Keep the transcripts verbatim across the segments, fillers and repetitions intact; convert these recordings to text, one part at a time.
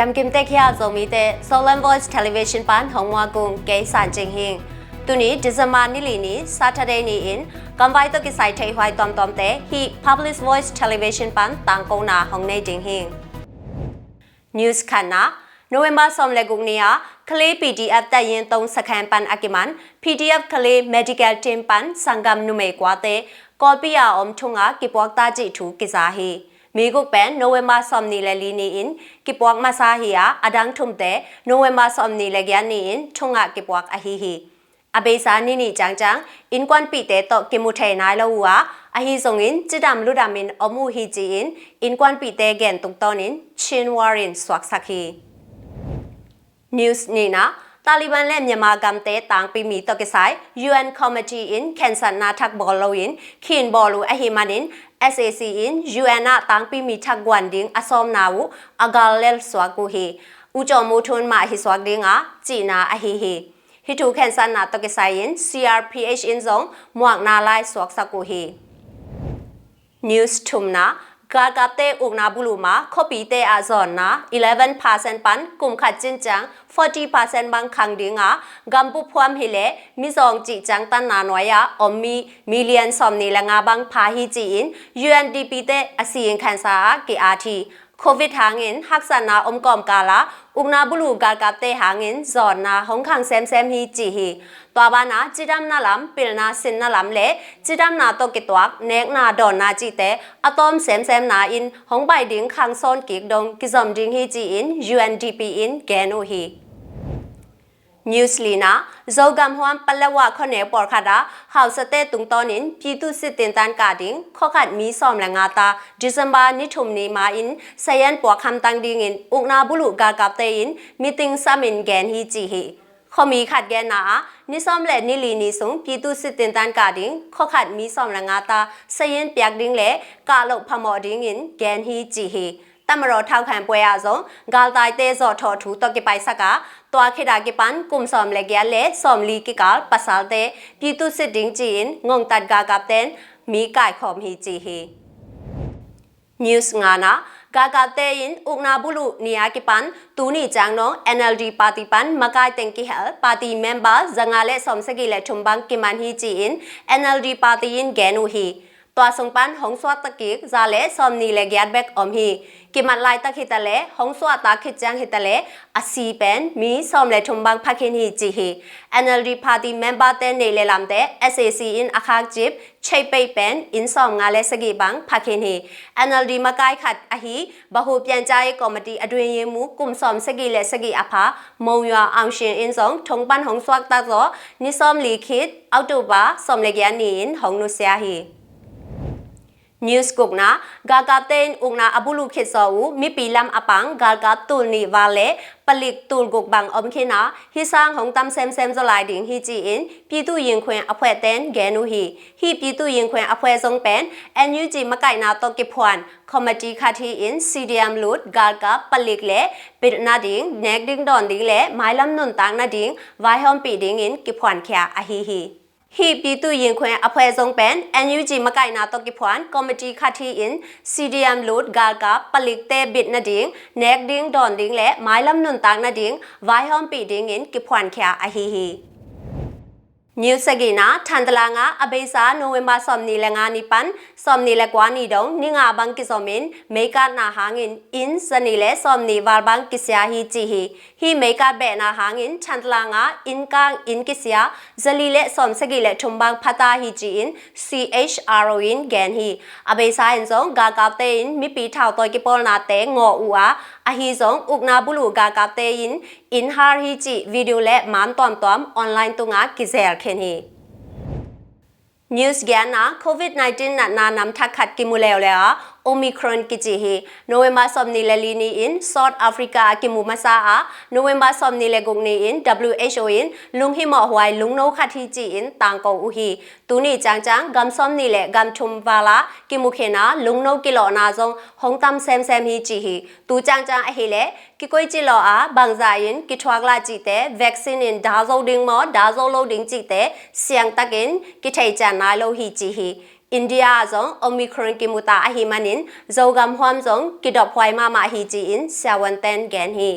Kamkimtek hial Zomite, Zoland Voice Television pan hong muak ung, kei San Cing Hing. Tuni December ni li ni, Saturday ni-in kamvai tawh kisai theihhuai tuamtuamte hih Public Voice Television pan tangkona hong nei ding hi. News khatna, November sawm le guk ni-a Kalay P D F Tayin Tong sakhan pan a kiman P D F Kalay Medical Team pan sanggam numei kuate Kawlpi a om thunga kipuak ta cih thu kiza hi. Mi guk pen November sawm ni le li ni-in kipuak masa hi-a, a dang thumte November sawm ni le giat ni-in thunga kipuak ahi hi. A beisa ni nih ciangciang innkuanpihte tawh kimu thei nai lo uh a, ahi zongin cidam ludamin om uh hi ci-in innkuanpihte gen tungtawnin Chin War in suaksak hi. News nihna, Taliban le Myanmar gamte tangpi mi tawh kisai U N committee in khensatna thak bawl loin khin bawl uh ahih manin S A C in U N ah tangpi mi thak guan ding a sawmna uh a gal lel suak uh hi. U Kyaw Moe Tun mah hi suak dinga cihna ahi hi. Hih thu khensatna tawh kisai-in C R P H in zong muakna lai suaksak uh hi. News thumna, galkapte ukna buluh ma khuapite ah zawnna eleven percent pan kum khat cin ciang forty percent bang khang dinga, gambup phuam hileh mizawng cih ciangtanna nuai-ah om mi million sawm ni le nga bang pha hi ci-in U N D P te a si-in khansa ah ki-at hi. Covid hangin haksatna om kawmkala ukna buluh galkapte hangin zawnna hong khang semsem hi ci hi. Tua banah cidamna lam, pilna sinna lam le cidamna tawh kituak nekna dawnna cihte a tawm semsemna in hong baih ding khang sawn kik dong kizom ding hi ci-in U N D P in gen uh hi. News lina, Zogam huam Paletwa khuaneu pawlkhat ah hausate tungtawnin pitu sitintan kah ding khuakhat mi sawm le nga ta December ni thum ni ma-in sayan puak hamtang dingin ukna buluh galkapte in meeting samin gen hi ci hi. Khuami khat genna ah ni sawm le ni li ni sung pitu sitintan kah ding khuakhat mi sawm le nga ta sayan piak ding le kah loh phamawh dingin gen hi ci hi. Tamaraw thaukhan puai ah zong galtaite zawhthawh thu tawh kipaisak a, tua khit a kipan kum sawm le giat le sawm li kikal pasalte pitu sit ding ci-in ngongtat galkapten mi kaikhawm hi ci hi. News ngana, galkapte in ukna buluh ni a kipan tuni ciang nong N L D party pan makai teng kihel party member zanga le sawm sagih le thum bang kiman hi ci-in N L D party in gen uh hi. Tua sung pan hong suakta kik za le sawm ni le giat bek om hi. Kimat laitak hitaleh hong suahtak khit ciang hitaleh a si pen mi sawm le thum bang phakhin hi ci hi. N L D party member te neih le lamte S A C in a khakcip cheipei pen inn sawm nga le sagih bang phakhin hi. N L D makai khat ahi Bahu Pianchai Committee a duin mu kum sawm sagih le sagih a pha Monywa Aung Shin in zong thong pan hong suaktak zaw ni sawm li khit October sawm le giat ni-in hong nusia hi. News gukna, galkapte in ukna a buluh khit zaw uh mipi lam a pang galkap tul nih val le palik tul guk bang om khin a, hih sang hong tam semsem zaw lai ding hi ci-in pitu yingkhuen a phuehten gen uh hi. Hih pitu yingkhuen a phueh zong pen N U G makaihna tawh kiphuan committee khat hi-in C D M lut galkap palik le bit nading, nek ding dawn ding le mailam nuntak nading vaihawmpih dingin kiphuankhia ahi hi. Hih pitu yingkhuen a phueh zong pen N U G makaihna tawh kiphuan committee khat hi-in C D M lut galkap palikte bit nading, nek ding dawn ding le mailam nuntak nading vaihawmpih dingin kiphuankhia ahi hi. News sagihna, Thantlang ah a beisa November sawm ni le nga ni pan sawm ni le kua ni dong ni nga bang kizomin meikatna hangin inn za ni le sawm ni val bang kisia hi ci hi. Hih meikap behna hangin Thantlang ah innkang inn kisia za li le sawm sagih le thum bang phata hi ci-in C H R O in gen hi. A beisa in zong galkapte in mipi thautawi kipawlnate ngawh uh a, ahi zong ukna buluh galkapte in inn har hi cih video le maam tuamtuam online tungah kizel khin hi. News giatna, Covid nineteen natna nam thak khat kimu leuleu a, Omicron kici hi. November sawm ni le li ni-in South Africa a kimu masa a, November sawm ni le guk ni-in W H O in lunghimawh huai lungno khat hi ci-in tangko uh hi. Tuni ciangciang gam sawm ni le gam thum val ah kimu khin a, lungno kilawhna zong hong tam semsem hi ci hi. Tu ciangciang ahileh kikoici lawh a bangzah in kithuak lah cihte, vaccine in dah zo ding maw dah zo lo ding cihte siangtakin kithei cian nai lo hi ci hi. India ah zong Omicron kimu ta ahih manin Zogam huam zong kidophuai mahmah hi ci-in siavuante'n gen hi.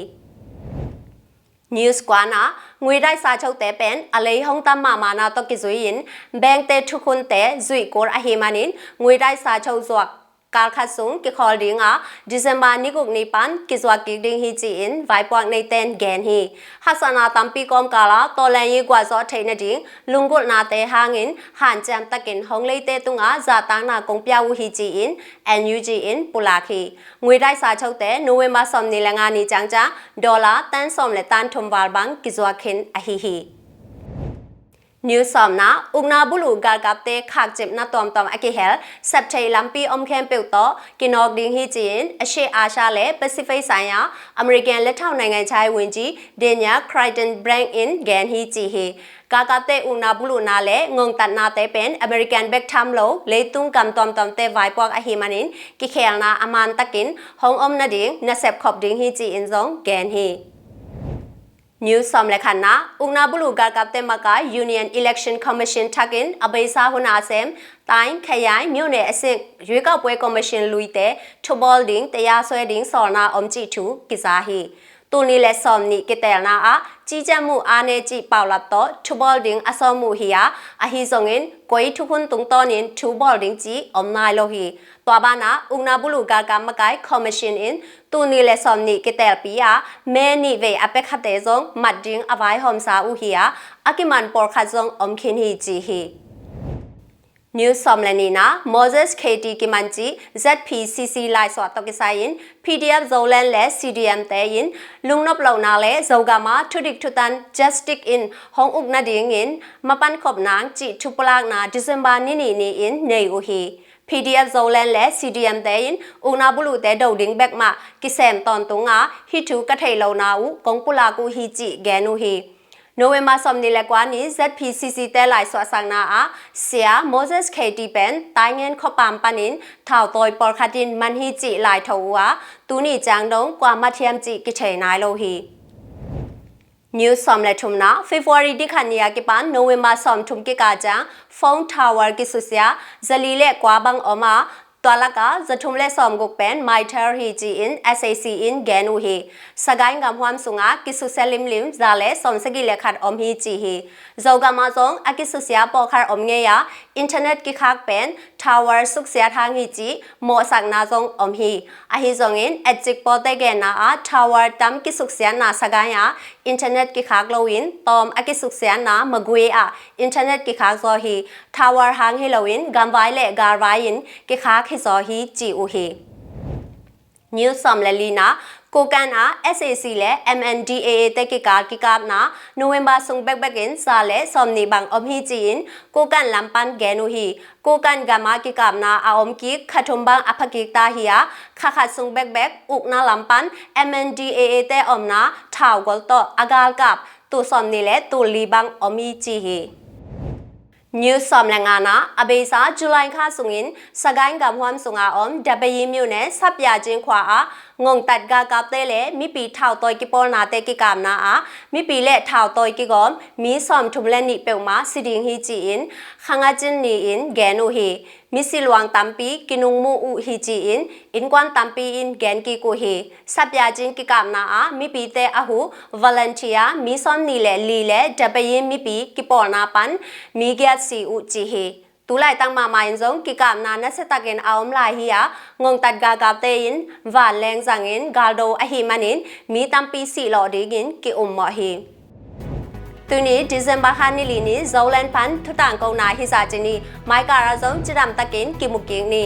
News kuana, nguidai sachote pen a lei hong tam mahmahna tawh kizui-in, bankte thukhunte zuih kul ahih manin nguidai sacho zuak kal khat sung kikhawl ding a, December ni guk ni pan kizuak kik ding hi ci-in vaipuak neite'n gen hi. Haksatna tampi kawmkal a tawleng i guahzawh theih nading lunggulhnate hangin hanciam takin hong leite tungah zahtakna kong pia uh hi ci-in N U G in pulak hi. Nguidai sachote November sawmnih le nga ni ciangciang dollar tan sawm le tan thum val bang kizuak khin ahi hi. News sawmna, ukna buluh galkapte khakcipna tuamtuam a kihel septheih lampi om khempeuh tawh kinawk ding hi ci-in Asia, Asia le Pacific ဆိုင်ရာ American လက်ထောက်နိုင်ငံခြားရေးဝန်ကြီး Daniel Kritenbrink in gen hi ci hi. Galkapte ukna buluhna le ngongtatnate pen American bek tham lo leitung gam tuamtuamte vaipuak ahih manin kikhelna a man takin hong om nading nasep khop ding hi ci-in zong gen hi. News sawm le khatna, ukna buluh galkapte makai Union Election Commission thakin a beisa hun a sem တိုင်း၊ ခရိုင်၊ မြို့နယ်အဆင့် ရွေးကောက်ပွဲကော်မရှင် လွီးတဲ့ ထူဘော်ဒင်း တရားစွဲဒင်း စော်နာ အုံးကြည့်ထူ ကစားဟီ တူနီလဲ့စော်နီ ကတဲလ်နာ အာ ကြီးကြပ်မှု အားနည်းကြည့် ပေါက်လပ်တော့ ထူဘော်ဒင်း အစော်မှု ဟီယာ အဟီဇုံငင် ကွိုင်းထူခွန်းတုံတောင်းနင် ထူဘော်ဒင်း ကြည့် အုံးနိုင်လို့ ဟီ တွာ်ဘၣ်နာ ဦးနှောက်ဘူးလူ ဂါကပ်မကိုင် ကော်မရှင် အင် တူနီလဲ့စော်နီ ကတဲလ်ပီ အာ မဲနီဝေ အပက်ခတ်တဲဇုံ မတ်ဒင်း အဝိုင်း ဟောမ်စာ ဦး ဟီယာ အကမန် ပေါ်ခတ်ဇုံ အုံးခင်း ဟီ ကြည့် ဟီ News sawm le nihna, Moses Keti kiman cih Z P C C laisuah tawh kisai in P D F Zoland le C D M te in lungnop lohna le Zogam ah thudik thutan justice in hong uk nadingin mapan khop nang cih thupulakna December ni nih ni-in nei uh hi. P D F Zoland le C D M te in ukna buluhte do ding bek mah kisem tawntung a, hih thu ka theih lohna uh kong pulak uh hi cih gen uh hi. November sawmnih le kua ni Z P C C te laisuahsakna ah Sia Moses Keti pen Taingen khuapaam panin thautawi pawlkhat in man hi cih laitho uh a, tuni ciang dong kua mah thiam cih kithei nai lo hi. News sawm le thumna, February ni khat ni a kipan November sawmthum kikal ciang phone tower kisusia zali le kua bang om a, tua lakah zathum le sawmguk pen maithar hi ci-in S A C in gen uh hi. Sagaing gamhuam sungah kisusia limlim za le sawmsagih le khat om hi ci hi. Zogam ah zong a kisusia pawlkhar om ngei a, internet kikhak pen tower suksiat hang hi cih mawhsakna zong om hi. Ahi zongin etcik pawlte genna ah tower tam kisuksiatna Sagaing ah internet kikhak loin tawm a kisuksiatna Magway ah internet kikhak zaw hi. Tower hang hi loin gamvai le galvai in kikhak hi zaw hi ci uh hi. News sawm le lina, Kokan ah S A C le M N D A A te kikal kikapna November sung bekbek in za le sawmnih bang om hi ci-in Kokan lam pan gen uh hi. Kokan gam ah kikapna a om kik kha thum bang a pha kik ta hi a, kha khat sung bekbek ukna lam pan M N D A A te omna thau gol tawh a galkap tul sawmnih le tul li bang om hi ci hi. News sawm le ngana, a beisa July kha sungin Sagaing gamhuam sunga om Dabayi မြို့နယ် Sapyajin khua ah ngongtat galkapte le mipi thautawi kipawlnate kikapna ah mipi le thautawi kigawm mi sawmthum le nih peuhmah si ding hi ci-in Khangacin ni-in gen uh hi. Misi luang tampi kinungmu uh hi ci-in innkuan tampi in gen kik uh hi. Sapyajin kikapna ah mipite a hu volunteer mi sawmnih le li le Dabayin mipi kipawlna pan mi giat si uh ci hi. Tulaitak mahmah in zong kikapna nasiatakin a om lai hi a, ngongtat galkapte in vanleng zangin galdo ahih manin mi tampi sihlawh dingin ki-ummawh hi. Tuni December kha ni li ni Zoland pan thutang kona hi zah ci ni. Maikal ah zong cidamtakin kimu kik ni.